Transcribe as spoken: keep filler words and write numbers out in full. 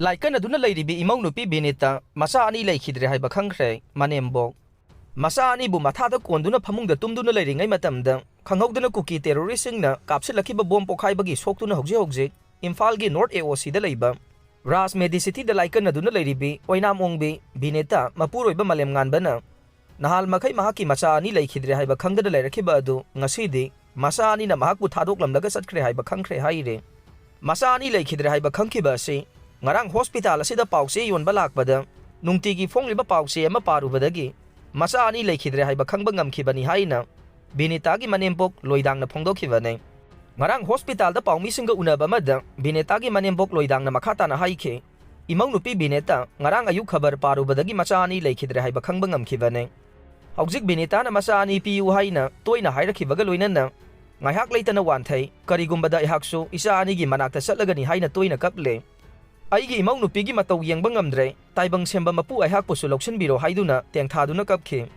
ꯂꯥꯏꯀꯠꯅꯗꯨꯅ ꯂꯩꯔꯤꯕꯤ ꯏꯃꯧ ꯅꯨꯄꯤ ꯕꯤꯅꯤꯇꯥ ꯃꯆꯥ ꯑꯅꯤ ꯂꯩꯈꯤꯗ꯭ꯔꯦ ꯍꯥꯏꯕ ꯈꯪꯈ꯭ꯔꯦ꯫ ꯃꯅꯦꯝꯕꯣꯛ ꯃꯆꯥ ꯑꯅꯤꯕꯨ ꯃꯊꯥꯗ ꯀꯣꯟꯗꯨꯅ ꯐꯃꯨꯡꯗ ꯇꯨꯝꯗꯨꯅ ꯂꯩꯔꯤꯉꯩ ꯃꯇꯝꯗ ꯈꯪꯍꯧꯗꯅ ꯀꯨꯀꯤ ꯇꯦꯔꯣꯔꯤꯁꯁꯤꯡꯅ ꯀꯥꯞꯁꯤꯜꯂꯛꯈꯤꯕ ꯕꯣꯝ ꯄꯣꯈꯥꯏꯕꯒꯤ ꯁꯣꯛꯇꯨꯅ ꯍꯧꯖꯤꯛ ꯍꯧꯖꯤꯛ ꯏꯝꯐꯥꯜꯒꯤ ꯅꯣꯔꯠ ꯑꯦ ꯑꯣ ꯁꯤꯗ ꯂꯩꯕ ꯔꯥꯖ ꯃꯦꯗꯤꯁꯤꯇꯤꯗ ꯂꯥꯏꯀꯠꯅꯗꯨꯅ ꯂꯩꯔꯤꯕꯤ ꯑꯣꯏꯅꯥꯝ ꯑꯣꯡꯕꯤ ꯕꯤꯅꯤꯇꯥ ꯃꯄꯨꯔꯣꯏꯕ ꯃꯥꯂꯦꯝꯉꯥꯟꯕꯅ ꯅꯍꯥꯟ ꯃꯈꯩ ꯃꯍꯥꯛꯀꯤ ꯃꯆꯥ ꯑꯅꯤ ꯂꯩꯈꯤꯗ꯭ꯔꯦ ꯍꯥꯏꯕ ꯈꯪꯗꯅ ꯂꯩꯔꯛꯈꯤꯕ ꯑꯗꯨ ꯉꯁꯤꯗꯤ ꯃꯆꯥ ꯑꯅꯤꯅ ꯃꯍꯥꯛꯄꯨ ꯊꯥꯗꯣꯛꯂꯝꯂꯒ ꯆꯠꯈ꯭ꯔꯦ ꯍꯥꯏꯕ ꯈꯪꯈ꯭ꯔꯦ ꯍꯥꯏꯔꯤ꯫ ꯃꯆꯥ ꯑꯅꯤ ꯂꯩꯈꯤꯗ꯭ꯔꯦ ꯍꯥꯏꯕ ꯈꯪꯈꯤꯕ ꯑꯁꯤ ꯉꯔꯥꯡ ꯍꯣꯁꯄꯤꯇꯥꯜ ꯑꯁꯤꯗ ꯄꯥꯎꯆꯦ ꯌꯣꯟꯕ ꯂꯥꯛꯄꯗ ꯅꯨꯡꯇꯤꯒꯤ ꯐꯣꯡꯂꯤꯕ ꯄꯥꯎꯆꯦ ꯑꯃ ꯄꯥꯔꯨꯕꯗꯒꯤ ꯃꯆꯥ ꯑꯅꯤ ꯂꯩꯈꯤꯗ꯭ꯔꯦ ꯍꯥꯏꯕ ꯈꯪꯕ ꯉꯝꯈꯤꯕꯅꯤ ꯍꯥꯏꯅ ꯕꯤꯅꯤꯇꯥꯒꯤ ꯃꯅꯦꯝꯄꯣꯛ ꯂꯣꯏꯗꯥꯡꯅ ꯐꯣꯡꯗꯣꯛꯈꯤꯕꯅꯤ꯫ ꯉꯔꯥꯡ ꯍꯣꯁꯄꯤꯇꯥꯜꯗ ꯄꯥꯎꯃꯤꯁꯤꯡꯒ ꯎꯅꯕ ꯑꯃꯗ ꯕꯤꯅꯤꯇꯥꯒꯤ ꯃꯅꯦꯝꯄꯣꯛ ꯂꯣꯏꯗꯥꯡꯅ ꯃꯈꯥ ꯇꯥꯅ ꯍꯥꯏꯈꯤ, ꯏꯃꯧ ꯅꯨꯄꯤ ꯕꯤꯅꯤꯇꯥ ꯉꯔꯥꯡ ꯑꯌꯨꯛ ꯈꯕꯔ ꯄꯥꯔꯨꯕꯗꯒꯤ ꯃꯆꯥ ꯑꯅꯤ ꯂꯩꯈꯤꯗ꯭ꯔꯦ ꯍꯥꯏꯕ ꯈꯪꯕ ꯉꯝꯈꯤꯕꯅꯤ꯫ ꯍꯧꯖꯤꯛ ꯕꯤꯅꯤꯇꯥꯅ ꯃꯆꯥ ꯑꯅꯤ ꯄꯤꯌꯨ ꯍꯥꯏꯅ ꯇꯣꯏꯅ ꯍꯥꯏꯔꯛꯈꯤꯕꯒ ꯂꯣꯏꯅꯅ ꯉꯥꯏꯍꯥꯛ ꯂꯩꯇꯅ ꯋꯥꯟꯊꯩ꯫ ꯀꯔꯤꯒꯨꯝꯕꯗ ꯑꯩꯍꯥꯛꯁꯨ ꯏꯆꯥ ꯑꯅꯤꯒꯤ ꯃꯅꯥꯛꯇ ꯆꯠꯂꯒꯅꯤ ꯍꯥꯏꯅ ꯇꯣꯏꯅ ꯀꯞꯂꯦ꯫ ꯑꯩꯒꯤ ꯏꯃꯧ ꯅꯨꯄꯤꯒꯤ ꯃꯇꯧ ꯌꯦꯡꯕ ꯉꯝꯗ꯭ꯔꯦ꯫ ꯇꯥꯏꯕꯪ ꯁꯦꯝꯕ ꯃꯄꯨ ꯑꯩꯍꯥꯛꯄꯨꯁꯨ ꯂꯧꯁꯤꯟꯕꯤꯔꯣ ꯍꯥꯏꯗꯨꯅ ꯇꯦꯡꯊꯥꯗꯨꯅ ꯀꯞꯈꯤ꯫